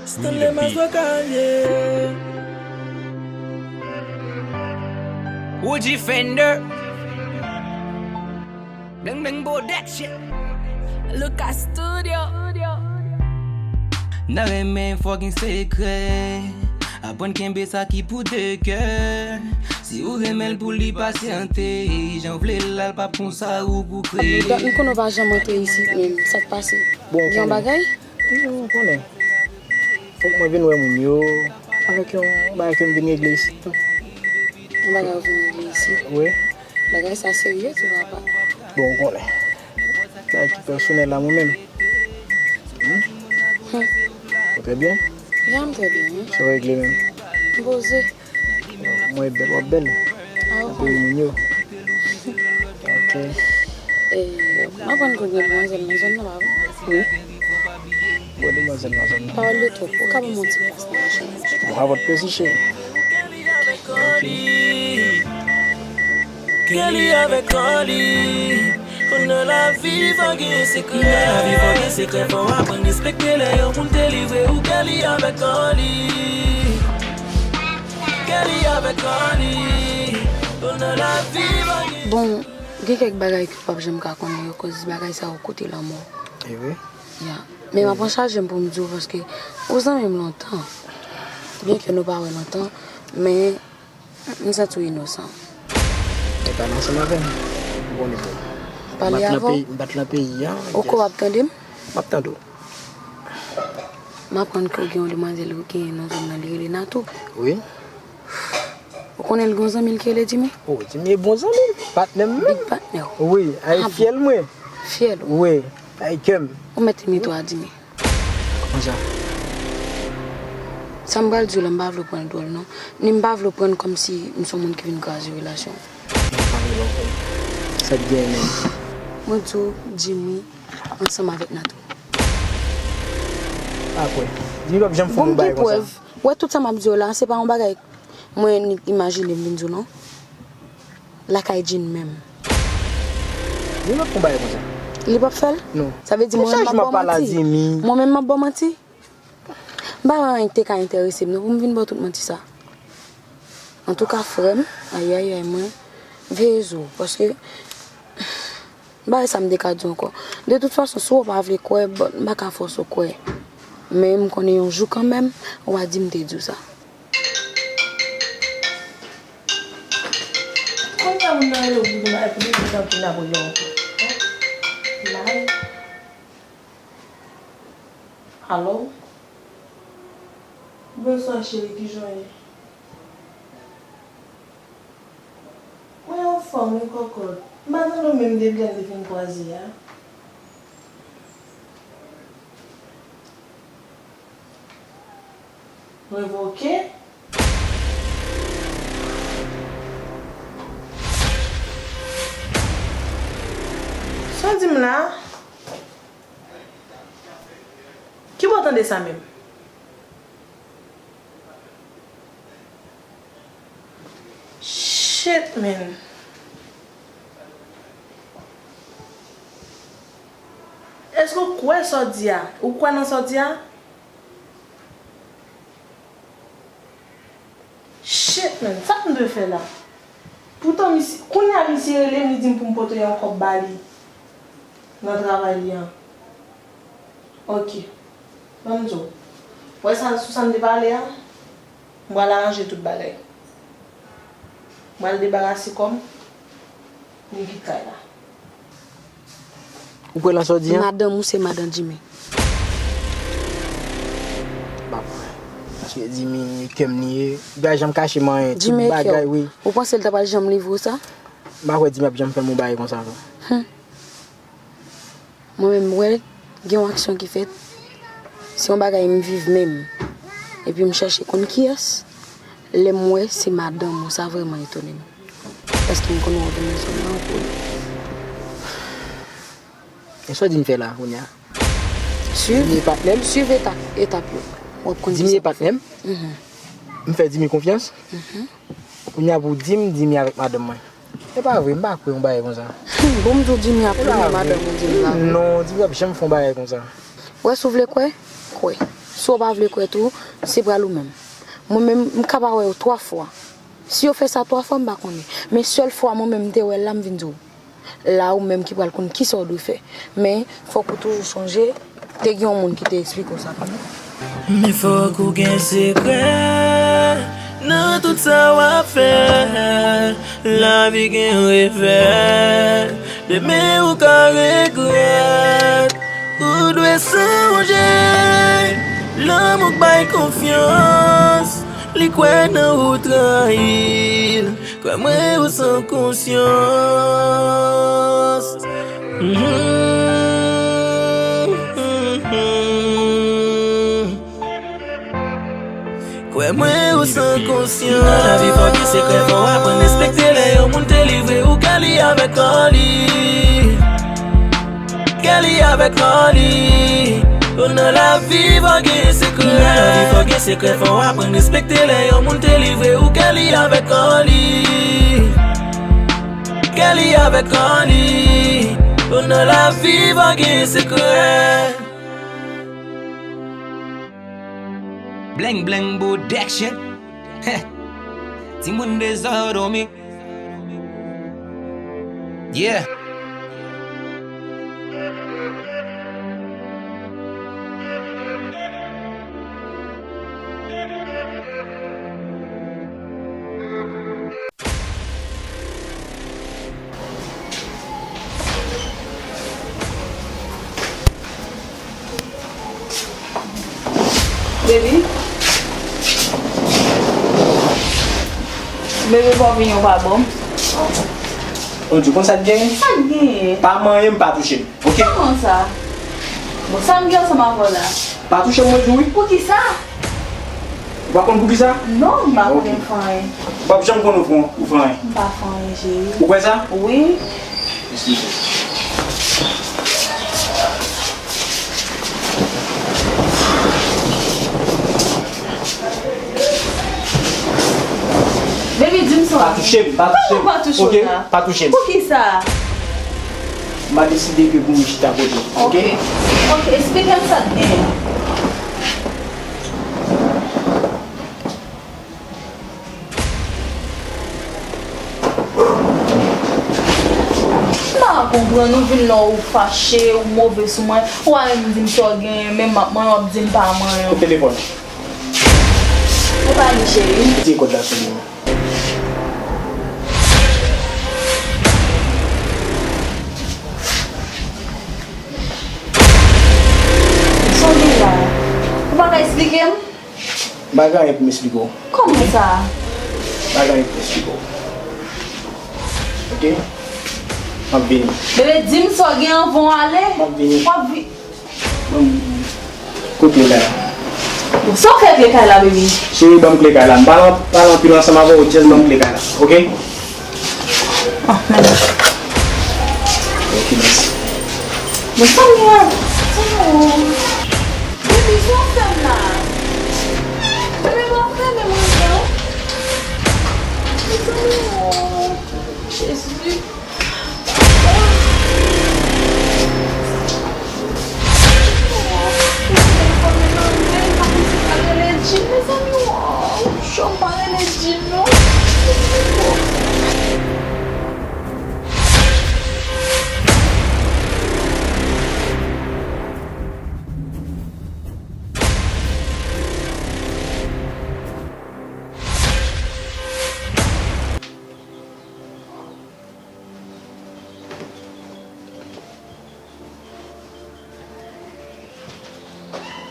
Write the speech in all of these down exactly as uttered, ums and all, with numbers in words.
Stanley Mazoka, yeah. Woodjee Fender. Bang Bang Production. Lucas Studio. Nan renmen fò gen sekrè. Aprann kenbe sa ki pou de kè. Si ou renmen l pou li pasyante, jan w vle l la, l p ap konsa ou pou kreye. Donk, m konnen w pa janm antre isit menm. Sa k pase? Bon, gen yon bagay? Ou konnen. Fòk mwen vin wè moun yo. Avèk yon bagay ke m vin regle isit tou. Yon bagay ou vin regle isit? Wi. Bagay sa serye tou, papa. Bon, ou konnen. Bagay ki pèsonèl la mwen menm. Hmm? Ou trè byen? Ya, m trè byen, wi. Sa w regle menm? M poze. Mwen bèl, w ap bèl. Ah, ou konnen. Moun yo. Ok. Eh, m aprann konn gen demwazèl nan zòn nan, pa vre? Wi. Bon, demwazèl nan zòn nan. Pawòl de twòp. Ou ka ban m yon ti plas nan machin? Bon, avèk plezi, cheri. Kelly avèk Carly. Nan lavi fò gen sekrè. Nan lavi fò gen sekrè. Fò w aprann respekte lè yon moun delivre ou. Kelly avèk Carly. Kelly avèk Carly. Nan lavi fò gen... Bon, gen kèk bagay ke w p ap janm ka konnen yo, koz bagay sa yo kote lanmò. E vre? Ya. Men m ap anchaje m pou m di w, paske ou zanmi m lontan. Byenke nou pa wè lontan, men m santi w inosan. E pale ansanm avè m. Bon, nou bon. Pale avè w? M bat lan peyi a. Ou kwè w ap tande m? M ap tande w. M aprann ke w gen yon demwazèl ou genyen nan zòn nan, li rele Natou. Wi. Ou konnen l gen yon zanmi l ki rele Jimmy? Oh, Jimmy e bon zanmi m, patnè m menm. Big patnè w? Wi, ay fyèl mwen. Fyèl ou? Wi, ay kè m. Ou mèt limite w a Jimmy. Kòman sa? Sa m pral di w la, m pa vle w pran l dwòl non. Ni m pa vle w pran l kòmsi m se yon moun ki vin kraze relasyon. Sa k genyen menm? Mwen di w, Jimmy ansanm avèk Natou. Pa kwè. Jimmy p ap janm fè yon bagay konsa. Bon, m gen prèv. Ou wè tout sa m ap di w la, se pa yon bagay mwen ni imajine m vin di w non. Lakay Jean menm. Li p ap fè yon bagay konsa. Li p ap fè l? Non. Sa vle di mwen menm m ap ba w manti? Mwen menm m ap ba w manti? M pa wè anyen ki te ka enterese m non pou m vin ba w tout manti sa. Antouka, frè m, ayayay, mwen veye zo w, paske m pa wè sa m te ka di w ankò. De tout fason, si w pa vle kwè, bon, m pa ka fòse w kwè. Men m konnen yon jou kanmenm, w a di m te di w sa. Kounye a moun nan rele w pou di bagay pou li di tanpri n ap rele w ankò. Mal. Alo? Bonswa cheri, kijan w ye? Mwen anfòm wi kòkòt. M pa tande w menm depi lè n te fin kwaze a. Revoke? Sa w di m la? Kibò w tande sa menm? Shit, man. Èske w kwè sa w di a? Ou kwè nan sa w di a? Shit, man. Sa m dwe fè la? Poutan, misye, kounye a misye rele m, li di m pou m pote yon kòb ba li nan travay li an. Ok. Ban m di w. Wè sa, sou sa n te pale a? M pral aranje tout bagay. M pral debarase kò m. Li kit kay la. Ou kwè nan sa w di a? Madanm ou se madanm Jimmy. M pa kwè. Paske Jimmy kè m li ye. Li pa janm kache m anyen. Tout bagay, wi. Ou panse l ta pral janm livre w sa? M pa kwè Jimmy ap janm fè m yon bagay konsa ankò. Hmm. Mwen menm, m wè gen yon aksyon ki fèt. Se yon bagay m viv menm. Epi m chèche konn kiyès. Lè m wè se madanm ou, sa vrèman etone m. Paske m konn wè w vin nan zòn nan pou li. E sa w di m fè la, kounye a? Suiv. Jimmy e patnè m? Suiv etap, etap yo. W ap konn kisa w ap fè. Jimmy e patnè m? Mhm. M fè Jimmy konfyans? Mhm. Kounye a pou w di m, Jimmy avèk madanm mwen. E pa vre, m pa kwè yon bagay konsa. Hmm, bon, m di w Jimmy ap renmen madanm ou, di m pa vre. Non, Jimmy ap janm fè yon bagay konsa. Wè, si w vle kwè, kwè. Si w pa vle kwè tou, se pral ou menm. Mwen menm, m ka pa wè w twa fwa. Si yo fè sa twa fwa, m pa konnen. Men sèl fwa mwen menm m te wè l la, m vin di w. La ou menm ki pral konn kisa w dwe fè. Men, fòk ou toujou chonje, te gen yon moun ki te eksplike w sa kanmenm. Men fòk ou gen sekrè nan tout sa w ap fè. Lavi gen revè, demen ou ka regrèt. Ou dwe sonje, lanmou k bay konfyans, li kwè nan ou trayi l. Kwè mwen ou san konsyans. Mhm. Kwè mwen ou san konsyans. Nan lavi fò gen sekrè, fò w aprann respekte lè yon moun te livre ou kè li avèk kò li. Kè li avèk kò li. O nan lavi fò gen sekrè. Nan lavi fò gen sekrè, fò w aprann respekte lè yon moun te livre ou kè li avèk kò li. Kè li avèk kò li. O nan lavi fò gen sekrè. Bling Bling Production. Heh. Timoun dezòd, homie. Yeah. Baby. Baby, pa vini, ou pa bon. Odyo, konn sa k genyen? Sa k genyen? Pa manyen m, pa touche m. Ok? Kòman sa? Bon, sa m gen ansanm avè w la? Pa touche m, mwen di w wi. Poukisa? Ou pa konn poukisa? Non, m pa konnen m fè anyen. Ou p ap janm konn ou fè, ou fè anyen. M pa fè anyen, cheri. Ou kwè sa? Wi. Eskize. Baby, di m sa. Pa touche m, pa touche m. Kòman pa touche w la? Ok? Pa touche m. Poukisa? M a deside ke pou m chita kote w, ok? Ok. Ok, eksplike m sa k genyen. M pa konprann, ou vin la, ou fache, ou move sou mwen, ou pa menm di m sa w genyen, menm m ap manyen, w ap di m pa manyen. Koupe telefòn. Ou pa li, cheri. Retire kòd la sou li. Sa w gen la? Ou pa ka eksplike m? M pa gen anyen pou m eksplike w. Kòman sa? M pa gen anyen pou m eksplike w. Ok? M ap vini. Bebe, di m sa w gen anvan w ale. M ap vini. W ap vi- Ban m kle kay la. Bon, sa w fè kle kay la, baby? Cheri, ban m kle kay la. M pale, pale anpil ansanm avè w, just ban m kle kay la, ok? Ah, men. Ok, mèsi. Bon, sa m gen? Sa m gen? Baby, sa w fè m la? Baby, w ap fèmen mwen non. Mezanmi, oh, Jezi.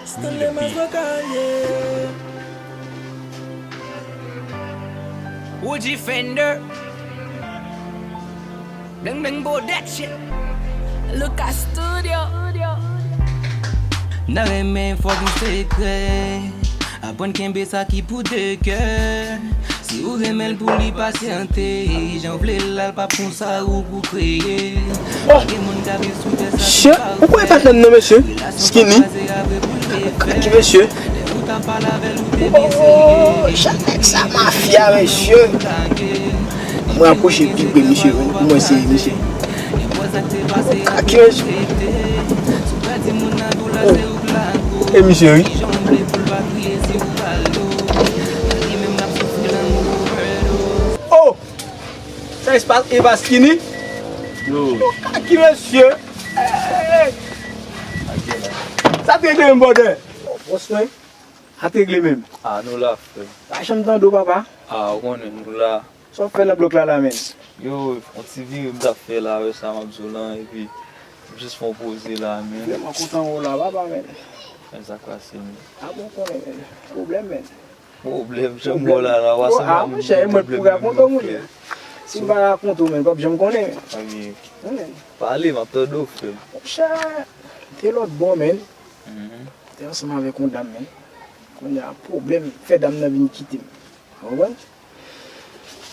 Stanley Mazoka, yeah. Woodjee Fender. Bling Bling Production. Lucas Studio. Nan renmen fòk gen sekrè. Aprann kenbe sa ki pou de kè. Si ou renmen l pou li pasyante, jan w vle l la, l p ap konsa ou pou kreye. Pa gen moun k ap esplike sa ki pa vrè. Ou kwè patnè m nan, mesye? Skinny. Gade mesye. Oh, jan nèg sa mafya, mesye. Mwen apwoche pi pre, mesye, pou mwen se misye. Gade mesye. Oh. E misye, wi. Espas Evaskini. Yo. Yo, kaki mesye. Sa te regle menm, brother? Bòs mwen. Sa te regle menm. Ah, nou la, frè. Pa janm tande w, papa. Ah, ou konnen, nou la. Sa w ap fè nan blòk la, la, menm? Yo, yon ti vire m t ap fè la, wè sa m ap di w lan, epi m jis fè yon poze la, menm. Vrèman kontan wè w la, papa, menm. Men sa k pase, menm. Ah bon, konnen, menm. Pwoblèm, menm. Pwoblèm, jan m wè w la, la, w a sanble a yon moun ki gen pwoblèm menm, frè. Si m pa rakonte w, menm, p ap janm konnen, menm. Pale, m ap tande w, frè m. Monchè, te lòt bò, menm. Te ansanm avèk yon dam, menm. Kounye a, pwoblèm fè dam nan vin kite m. Ou konprann?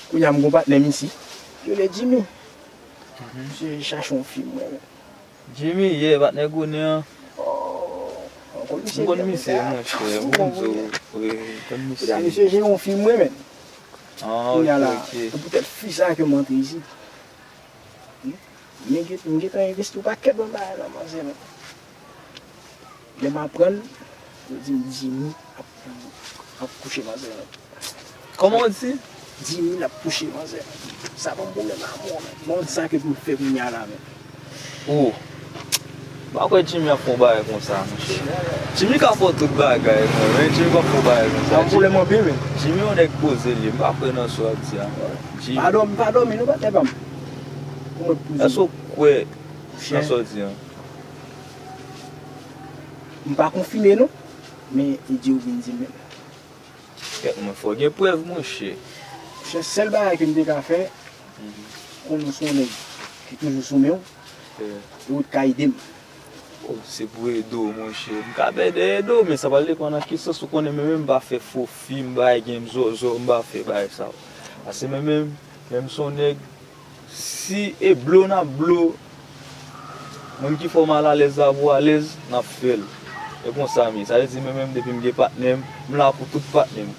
Kounye a, m gon patnè m isi. Yo rele Jimmy. Misye chache yon fi, mwen. Jimmy, yeah, patnè kounye a. Oh, ou konn misye, m konn misye, monchè, m konn di w, wi, m konn misye. Kounye a, misye jere yon fi, mwen, menm. Ah, ok, ok. Kounye a la, se poutèt fi sa ke m antre isi. Hmm? M gen, m gentan envesti yon pakèt bon bagay nan manzè, menm. Lè m aprann, yo di m Jimmy ap, ap kouche manzè, menm. Kòman w di? Jimmy ap kouche manzè, menm. Sa ban m pwoblèm a mò, menm. Bon, sa ke pou m fè kounye a la, menm. Oh. M pa kwè Jimmy ap fè yon bagay konsa, monchè. Jimmy ka fè tout bagay, mwen, men Jimmy p ap fè yon bagay konsa. Sa yon pwoblèm anpil, menm. Jimmy yon nèg poze li ye, m pa kwè nan sa w ap di a. Jimmy. Pa dòmi, pa dòmi, non, patnè pa m. Pou mwen poze. Èske w kwè nan sa w di a? M pa konfime non, men li di yo vin di m menm. Kèt mwen, fò gen prèv, monchè. Monchè, sèl bagay ke m te ka fè, konnen w se yon nèg ki toujou sou men w, e ou t ka ede m. Oh, se pou ede w, monchè. M ka pèdè ede w, men sa pral depann nan ki sans ou konnen, men menm m pa fè fo fi, m pa gen zòzò, m pa fè bagay sa yo. Paske men menm, menm se yon nèg, si e blo n ap blo, moun ki fè w malalèz la pou w alèz, n ap fè l. E konsa m ye. Sa vle di, men menm depi m gen patnè m, m la pou tout patnè m.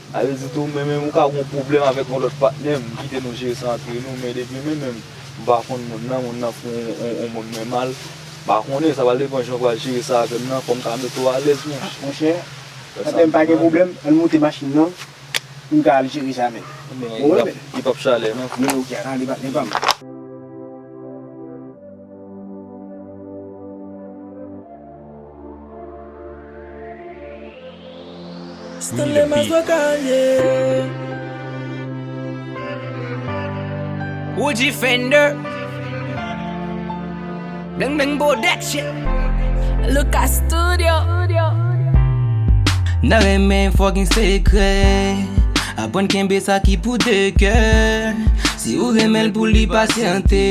Sa vle di tou, men menm ou ka gen yon pwoblèm avèk yon lòt patnè m, m kite nou jere sa antre nou, men depi men menm, m pa konn moun nan, moun nan fè yon, yon, yon moun mwen mal, m pa konnen, sa pral depann jan w pral jere sa avè m nan, fò m ka mete w alèz, monchè. Monchè, patnè m pa gen pwoblèm, ann moute machin nan. M ka al jere sa menm. Men li p ap, li p ap chalè non. Men ok, ale patnè pa m. Stanley Mas Vokal, yeah. Woodjy Fender. Bling Bling Production. Lucas Studio. Nan renmen fò gen sekrè. Aprann kenbe sa ki pou de kè. Si ou renmen l pou li pasyante,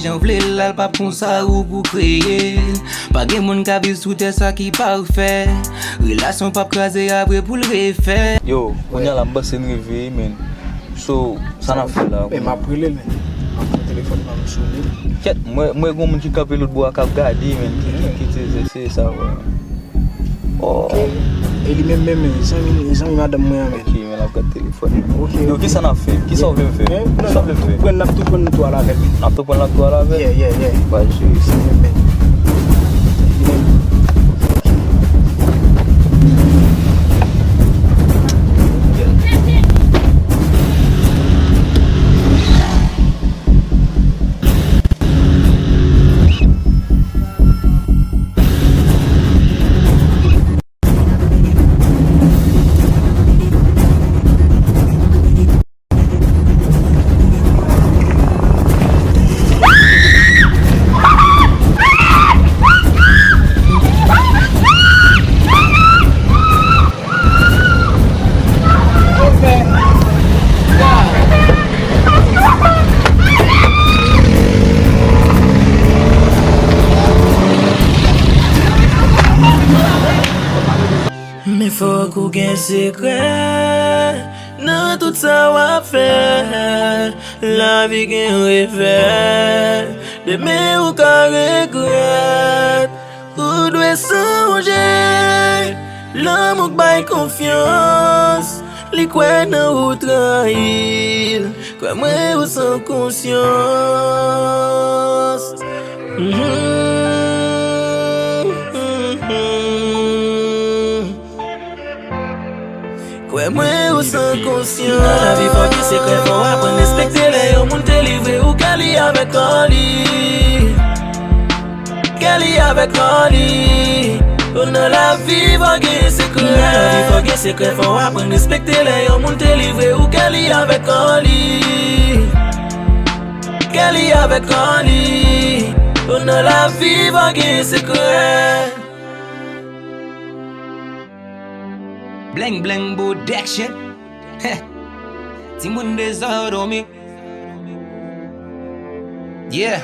jan w vle l la, l p ap konsa ou pou kreye l. Pa gen moun ka viv sou tè sa ki pafè. Relasyon p ap kraze apre pou l refè. Yo, kounye a la m panse n rive, men. So, sa n ap fè la? Men m ap rele l, men. M ap pran telefòn pa m sone. Kèt, m wè, m wè gon moun ki kanpe lòt bò a k ap gade, men. Ki, ki, ki te se sa, wè. Oh. Ok. E li menm, menm, men, zanmi, zanmi madanm mwen an, men. Ok, men l ap gade telefòn. Ok, yo, ok. Kisa n ap fè? Kisa w vle m fè? Kisa w vle m fè? N ap tou pran, n ap tou pran, n ap tou al avè l. N ap tou pran, n ap tou al avè l? Yeah, yeah, yeah. Ba, jere sa. Li menm, men. Men fòk ou gen sekrè nan tout sa w ap fè. Lavi gen revè, demen ou ka regrèt. Ou dwe sonje, lanmou k bay konfyans, li kwè nan ou trayi l. Kwè mwen, ou san konsyans. Mhm. Kwè mwen, ou san konsyan. Nan lavi fò gen sekrè, fò w aprann respekte lè yon moun delivre ou kè li avèk kò li. Kè li avèk kò li. O, nan lavi fò gen sekrè. Nan lavi fò gen sekrè, fò w aprann respekte lè yon moun delivre ou kè li avèk kò li. Kè li avèk kò li. O, nan lavi fò gen sekrè. Bling Bling Production. Timoun dezòd on mi. Yeah.